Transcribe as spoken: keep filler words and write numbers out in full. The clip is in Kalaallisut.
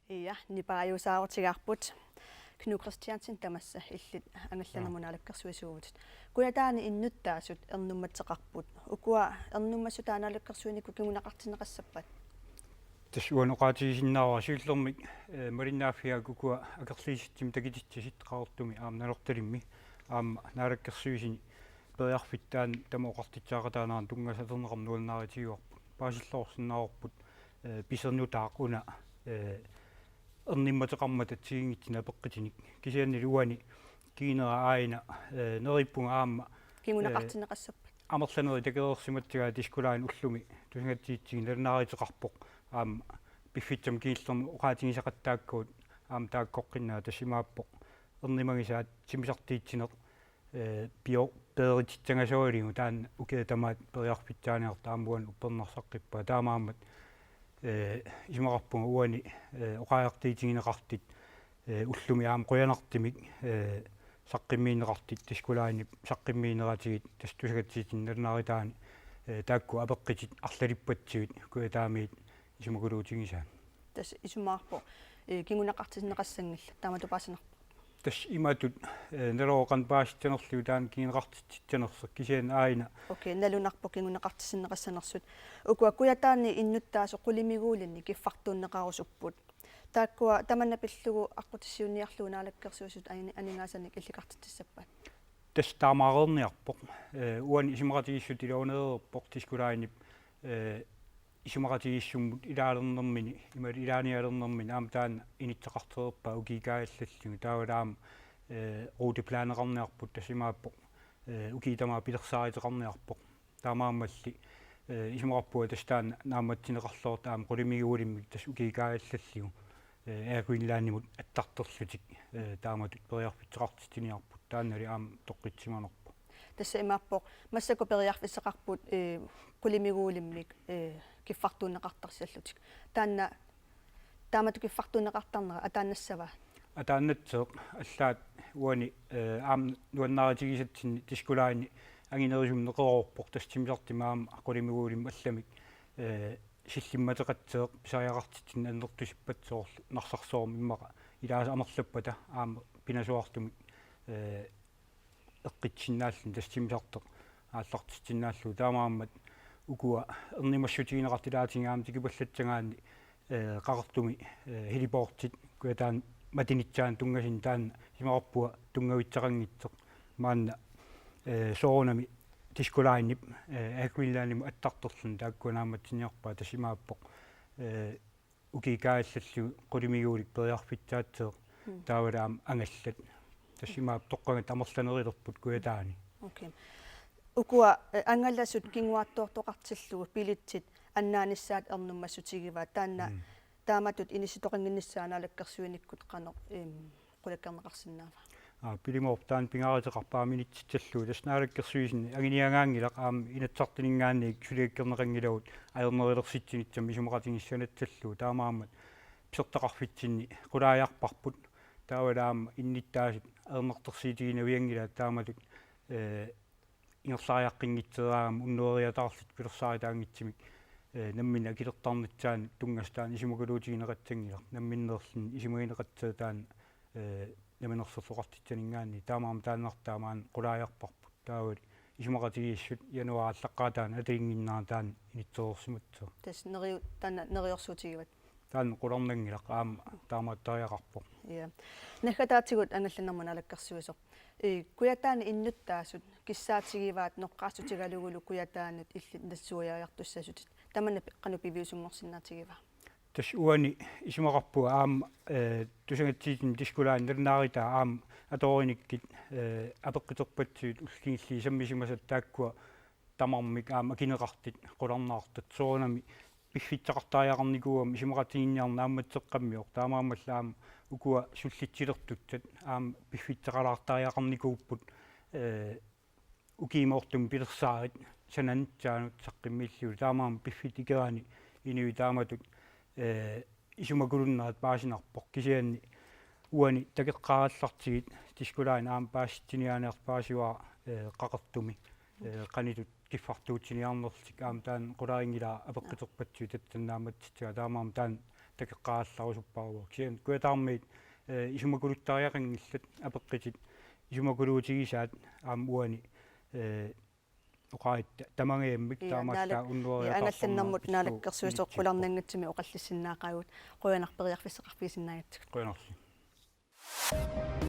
Ja, nipaajuusaarutigaarput. Knud Kristiansen, tamassa illit angallannermut naalakkersuisuuvutit. Kujataani innuttaasut ernummateqarput. Ukua ernummassutaat naalakkersuinikkut kinguneqartinneqassappat? Tassa uani oqaatigisinnaavara siullermik, eh, malinnaaffigaakka ukua akerliusissamik takutitsisit Qaqortumi aamma Nanortalimmi aamma naalakkersuisuni periarfissaq taanna tamaat oqartitseqataanerani tunngasoq atorneqarneq nuannaarutigaarput. Paasilluarsinnaavarput, eh, pisernutaaq una, eh, ernummateqarmata assigiinngitsunik apeqqutinik. Kisiannili uani kingunera aajuna, eh, neriuppunga aamma, eh, kinguneqartinneqassappat? Amerlanerit takoreersimassagaat Disko Line ullumi tusagassiuutitigut nalunaaruteqarpoq. Aamma piffissami kingullermi oqaatigisaqattaakkagut aamma taakkoqqinnaaq, tassa imaappoq ernumagisaat timmisartuussineq, eh, pio-, peerititsangasuugaluarlugu taanna ukiut tamaat periarfissaaniarta aamma uani uppernarsaqqippaa. Taamaammat, eh, isumaqarpunga uani, eh, oqariartuutigineqartut, eh, ullumi aamma qujanartumik, eh, saqqummiunneqartut Disko Linep saqqummiunneratigut tassa tusagassiuutitigut nalunaarutaanni, eh, taakku apeqqutit arlalippassuit Kujataamiut isumaguluutigisaat. Tassa isumaqarpoq, eh, kinguneqartinneqassanngillat, taamatut paasinarpoq? Tassa imatut, eh, naluara qanoq paasissanerlugu taanna kinguneqartitsissanersoq, kisianni aajuna. Okay, nalunarpoq kinguneqartinneqassanersut. Ukua Kujataani innuttaasut qulimiguulinnik kiffartuunneqarusupput. Taakkua tamanna pillugu aqqutissiuunniarlugu naalakkersuisut ani-, aningaasanik illikartitsissappat? Tassa taamaareerniarpoq. Eh, uani isumaqatigiissut iluanereerpoq Disko Linep, eh, isumaqatigiissummut ilaalernermini, imaluunniit ilaanialernermini aamma taanna inissaqartereerpaa ukiup kaajallallugu. Taavalu aamma, eh, ruteplaneqarniarput, tassa imaappoq, eh, ukiut tamaat pilersaaruteqarniarpoq. Taamaammalli, eh, isumaqarpunga tassa taanna naammassineqarluartoq aamma qulimiguulimmik tassa ukiup kaajallallugu, eh, Air Greenlandimut attartorlutik, eh, taamatut periarfissaqartitsiniarput, taannali aamma toqqissisimanerpoq. Tassa imaappoq, massakkut periarfissaqarput, eh, qulimiguulimmik, eh, kiffartuunneqartarsimallutik. Taanna taamatut kiffartuunneqartarnera ataannassava? Ataannasseq, allaat uani, eh, aamma nuannaarutigisatsinni Disko Line anginerusumik neqeroorpoq, tassa timmisartumi aamma qulimiguulimmik allamik, eh, sillimmateqassaaq pisariaqartitsineq annertusippassuit soorlu Narsarsuarmi immaqa ilaasa amerlappata aamma pinasuartumik, eh, eqqissisinnaalluni tassa timmisartoq aallartissinnaallugu. Taamaammat ukua ernumassutigineqartut ilaatigut aamma tikipallassagaanni, eh, Qaqortumi, eh, heliportit Kujataani matunissaanut tunngasuni taanna isumaqarpunga tunngavissaqanngitsoq. Maanna, eh, soorunami Disko Linep, eh, Air Greenlandimut attartorluni taakkua naammassiniarpaat, tassa imaappoq, eh, ukiup kaajallallugu qulimiguulik periarfissaatseq. Mm. Taavalu aamma angallat. Tassa imaappoq toqqagassat amerlanerulerput Kujataani. Okay. Ukua, eh, angalasut kinguaattoortoqartillugu billetsit annaanissaat ernummassutigivaat. Taanna, mm, taamatut inissitoqannginnissaa naalakkersuinikkut qanoq, em, qulakkeerneqarsinnaava? Aa, Pilimooq, taanna pingaaruteqarpoq aamma inississallugu. Tassa naalakkersuisuni anguniagaanngilaq aamma Inatsisartuninngaanniit suliakkerneqanngilagut ajornerulersitsiniassamik isumaqatigiissut sanassallugu. Taamaammat pisortaqarfitsinni qulaajarparput. Taavalu aamma innuttaasut ajornartorsiutiginavianngilaat taamatut, eh, ingerlariaqqinngitsoorami unnueriataarlutik pilersaarutaanngitsumik, eh, nammineq akilertarnissaanut tunngasoq taanna isumaguluutigineqassanngilaq, namminneerluni isumagineqassaaq taanna, eh, Namminersorlutik Oqartussaninngaanniit. Taamaammat taannartaa maanna qulaajarparput. Taavalu isumaqatigiissut januaarip aallaqqaataani atalinnginnera taanna inissereersimassaaq. Tassa neriu-, taanna neriorsuutigivat? Taanna qularnanngilaq, aamma taamaattariaqarpoq. Ja. Naggataatigut angallannermut naalakkersuisoq. Ee, Kujataani innuttaasut kissaatigivaat noqqaassutigalugulu Kujataanut illit nassuiariartussasutit. Tamanna pi-, qanoq piviusunngorsinnaatigivaa? Tassa uani isumaqarpunga aamma, eh, tusagassiuutitigut Disko Line nalunaarutaa aamma atoruinikkut, eh, apeqquterpassuit ullup kingullermi sammisimasat taakkua tamarmik aamma akineqartut qularnaartut, soorunami piffissaqartariaqarnikuugami isumaqatigiinniarneq naammasseqqammivoq. Taamaammallu aamma ukua sullissilertussat aamma piffissaqalaartariaqarnikuupput, eh, ukiumoortumik pilersaarutit sananissaannut saqqummiillugit. Taamaammat piffissap ikerani inuit taamatut, eh, isumakulunnerat paasinarpoq, kisianni uani takoqqaarallartigit Disko Line aamma paasitsiniaaniartoq paasivara, eh, Qaqortumi, eh, qanoq ittut kiffartuussiniarnerlutik, aamma taanna qularinngilara apeqquterpassuit tassani naammassissagaat. Taamaammat taanna takoqqaarallarusupparuvoq. Kisianni Kujataarmiit, eh, isumakuluttariaqanngillat apeqqutit isumakuluutigisaat aamma uani, eh, oqarit tamangajammik. Ia, taamaallaat naala-, unnuariataartormat angallannermut pillugu naalakkersuisooq initsikkoq. Qularnanngitsumik oqallissinnaaqaagut, qujanaq periarfissaqarfigisinnaagatsigut. Qujanarli.